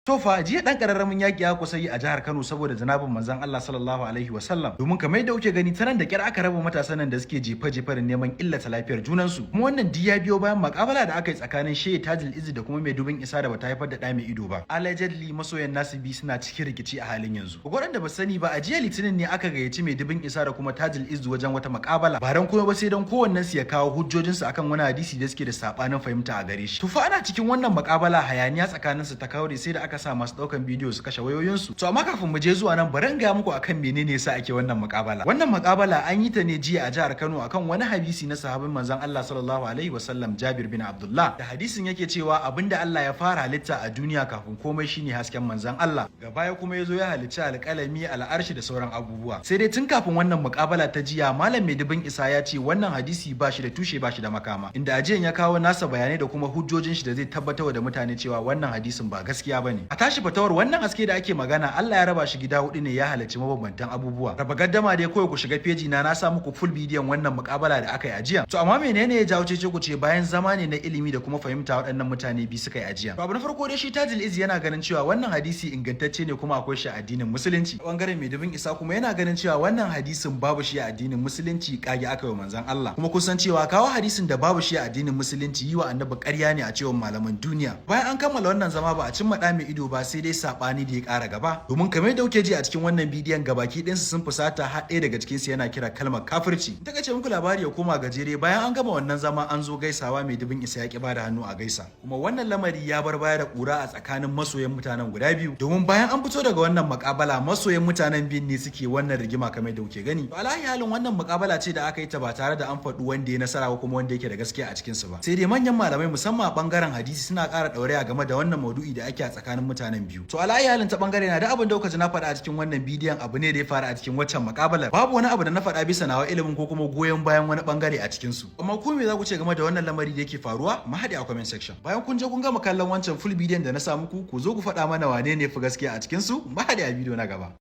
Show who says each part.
Speaker 1: To fa, jiya dan kararramin yaki ya kusa yi a jihar Kano saboda janabin manzon Allah sallallahu alaihi wasallam. Domin kamar yadda kuke gani, tanan da kyar aka raba matasan nan da suke jefa-jefa da neman illata lafiyar junansu. Kuma wannan duk ya biyo bayan makabala da aka yi tsakanin Shehu Tajul Izzi da kuma mai dubin isa da bata haifar da ɗa mai ido ba. Allegedly, masoyan nasu biyu suna cikin rikici a halin yanzu. Ga waɗanda ba sani ba, a jiya Litinin ne aka gayyaci mai dubin isa da kuma Tajul Izzi wajen wata makabala. Ba dan kuma ba, sai dan kowannen su ya kawo hujjojinsu akan wani hadisi da suke da sabanin fahimta a gare shi. To fa, ana cikin wannan makabala hayaniya tsakaninsu ta kaure, sai da aka sa masu daukan bidiyo su kashe wayoyinsu. To amma kafin mu je zuwa nan, bari in ga muku akan menene yasa ake wannan makabala. Wannan makabala an yi ta ne jiya a jihar Kano akan wani hadisi na sahabin manzon Allah sallallahu alaihi wasallam Jabir bin Abdullah, da hadisin yake cewa abinda Allah ya fara halitta a duniya kafin komai shine hasken manzon Allah. Ga baya kuma yazo ya halicci alƙalami, al'arshi da sauran abubuwa. Sai dai tun kafin wannan mukabala ta jiya, malam mai dubin isa ya ce wannan hadisi ba shi da tushe, ba shi da makama. Inda ajiyan ya kawo nasa bayanai da kuma hujjojin shi da zai tabbatar da mutane cewa wannan hadisin ba gaskiya bane. A tashi fatawar, wannan haske da ake magana, Allah ya raba shi gida hudu ne, ya halarci mabambantan abubuwa. Raba gaddama dai kawai ku shiga feji na, na sa muku full bidiyon wannan mukabala da aka yi ajiya. To amma menene ya jawo cece ku ce bayan zama ne na ilimi da kuma fahimta waɗannan mutane biyu suka yi ajiya? To, abu na farko dai, shi Tajul Izzi yana ganin cewa wannan hadisi ingantacce ne kuma akwai shi a addinin Musulunci. Bangaren mai dubin isa kuma yana ganin cewa wannan hadisin babu shi a addinin Musulunci, kage aka yi wa manzon Allah. Kuma kusan cewa kawo hadisin da babu shi a addinin Musulunci yi wa Annabi ƙarya ne a cewar malaman duniya. Bayan an kammala wannan zama, ba a cimma ɗa mai ido ba, sai dai saɓani da ya ƙara gaba. Domin kamar yadda kuke ji a cikin wannan bidiyon, gabaki ɗinsu sun fusata, har ɗaya daga cikinsu yana kira kalmar kafirci. Ta ce muku labari ya koma gajere, bayan an gama wannan zama an zo gaisawa, mai dubin isa ya ƙi bada hannu a gaisa. Kuma wannan lamari ya bar baya da ƙura a tsakanin masoyan mutanen guda biyu. Domin bayan an fito daga wannan makabala, masoyan mutanen biyun ne suke wannan rigima kamar yadda kuke gani. To, alayi halin, wannan mukabala ce da aka yi ta ba tare da an faɗi wanda ya nasara ko kuma wanda yake da gaskiya a cikin su ba. Sai dai manyan malamai, musamman a bangaren hadisi, suna ƙara ɗauraya game da wannan maudu'i da ake a tsakanin mutanen biyu. To, alayi halin, ta bangare na da abin da kuka ji na faɗa a cikin wannan bidiyon abu ne da ya faru a cikin waccan mukabalar. Babu wani abu da na faɗa bisa nawa ilimin ko kuma goyon bayan wani bangare a cikin su. Amma ku me za ku ce game da wannan lamari da yake faruwa? Mu haɗe a comment section. Bayan kun je kun gama kallon wancan full bidiyon da na sa muku, ku zo ku faɗa mana wane ne fi gaskiya a cikin su. Mu haɗe a bidiyo na gaba.